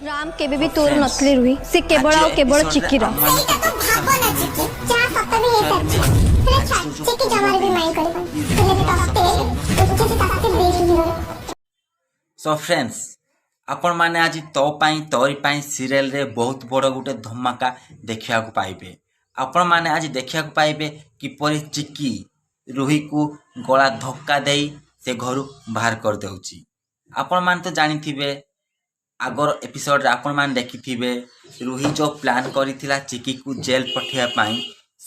ରାମ କେବେ ବି ତୋର ନଥିଲେ ରୁହି, ସେ କେବଳ ଆଉ କେବଳ ଚିକିର। ସେଇଟା ତ ଭାବନା ଚିକି, ଯାହା ସତ ବି ହେଇସାରିଛି। ହେଲେ ଛାଡ଼, ଚିକି ଜମାରୁ ବି ମାଇଣ୍ଡ କରିବନି। ହେଲେ ବି ତତେ ବୁଝୁଛି, ତତେ ଦେଇକି। ସୋ ଫ୍ରେଣ୍ଡସ୍, ଆପଣମାନେ ଆଜି ତୋ ପାଇଁ ତୋରି ପାଇଁ ସିରିଏଲରେ ବହୁତ ବଡ଼ ଗୋଟେ ଧମାକା ଦେଖିବାକୁ ପାଇବେ। ଆପଣମାନେ ଆଜି ଦେଖିବାକୁ ପାଇବେ କିପରି ଚିକି ରୁହିକୁ ଗଳା ଧକ୍କା ଦେଇ ସେ ଘରୁ ବାହାର କରିଦେଉଛି। ଆପଣମାନେ ତ ଜାଣିଥିବେ, ଆଗର ଏପିସୋଡ଼ରେ ଆପଣମାନେ ଦେଖିଥିବେ, ରୁହି ଯେଉଁ ପ୍ଲାନ୍ କରିଥିଲା ଚିକିକୁ ଜେଲ୍ ପଠାଇବା ପାଇଁ,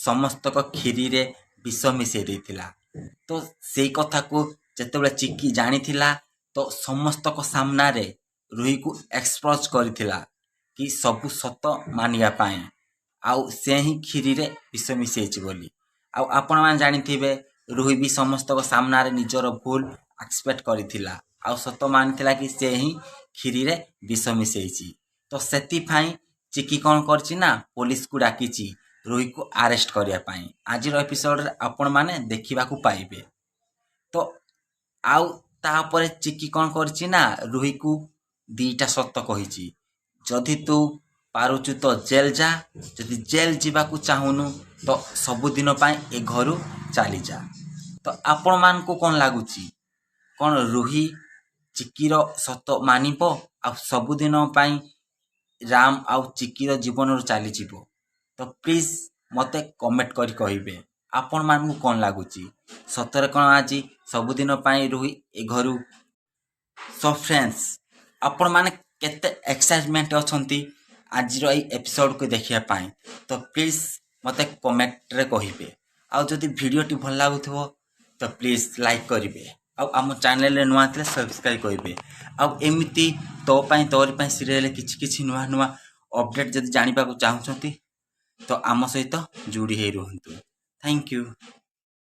ସମସ୍ତଙ୍କ କ୍ଷୀରିରେ ବିଷ ମିଶାଇ ଦେଇଥିଲା। ତ ସେଇ କଥାକୁ ଯେତେବେଳେ ଚିକି ଜାଣିଥିଲା, ତ ସମସ୍ତଙ୍କ ସାମ୍ନାରେ ରୁହିକୁ ଏକ୍ସପୋଜ୍ କରିଥିଲା କି ସବୁ ସତ ମାନିବା ପାଇଁ ଆଉ ସେ ହିଁ କ୍ଷୀରିରେ ବିଷ ମିଶାଇଛି ବୋଲି। ଆଉ ଆପଣମାନେ ଜାଣିଥିବେ, ରୁହି ବି ସମସ୍ତଙ୍କ ସାମ୍ନାରେ ନିଜର ଭୁଲ ଆକ୍ସେପ୍ଟ କରିଥିଲା ଆଉ ସତ ମାନିଥିଲା କି ସେ ହିଁ କ୍ଷୀରିରେ ବିଷ ମିଶାଇଛି। ତ ସେଥିପାଇଁ ଚିକି କ'ଣ କରିଛି ନା ପୋଲିସକୁ ଡାକିଛି ରୁହିକୁ ଆରେଷ୍ଟ କରିବା ପାଇଁ। ଆଜିର ଏପିସୋଡ଼ରେ ଆପଣମାନେ ଦେଖିବାକୁ ପାଇବେ। ତ ଆଉ ତାପରେ ଚିକି କ'ଣ କରିଛି ନା ରୁହିକୁ ଦୁଇଟା ସତ କହିଛି। ଯଦି ତୁ ପାରୁଛୁ ତ ଜେଲ୍ ଯା, ଯଦି ଜେଲ୍ ଯିବାକୁ ଚାହୁଁନୁ ତ ସବୁଦିନ ପାଇଁ ଏ ଘରୁ ଚାଲିଯା। ତ ଆପଣମାନଙ୍କୁ କ'ଣ ଲାଗୁଛି, କ'ଣ ରୁହି ଚିକିର ସତ ମାନିବ ଆଉ ସବୁଦିନ ପାଇଁ ରାମ ଆଉ ଚିକିର ଜୀବନରୁ ଚାଲିଯିବ? ତ ପ୍ଲିଜ୍ ମୋତେ କମେଣ୍ଟ କରି କହିବେ, ଆପଣମାନଙ୍କୁ କ'ଣ ଲାଗୁଛି? ସତରେ କ'ଣ ଆଜି ସବୁଦିନ ପାଇଁ ରୁହି ଏ ଘରୁ? ସୋ ଫ୍ରେଣ୍ଡସ୍, ଆପଣମାନେ କେତେ ଏକ୍ସାଇଟମେଣ୍ଟ ଅଛନ୍ତି ଆଜିର ଏଇ ଏପିସୋଡ଼କୁ ଦେଖିବା ପାଇଁ, ତ ପ୍ଲିଜ୍ ମୋତେ କମେଣ୍ଟରେ କହିବେ। ଆଉ ଯଦି ଭିଡ଼ିଓଟି ଭଲ ଲାଗୁଥିବ ତ ପ୍ଲିଜ୍ ଲାଇକ୍ କରିବେ ଆଉ ଆମ ଚ୍ୟାନେଲରେ ନୂଆ ଥିଲେ ସବସ୍କ୍ରାଇବ୍ କରିବେ। ଆଉ ଏମିତି ତୋ ପାଇଁ ତୋରି ପାଇଁ ସିରିଏଲ୍ କିଛି କିଛି ନୂଆ ନୂଆ ଅପଡ଼େଟ୍ ଯଦି ଜାଣିବାକୁ ଚାହୁଁଛନ୍ତି, ତ ଆମ ସହିତ ଯୋଡ଼ି ହେଇ ରୁହନ୍ତୁ। Thank you.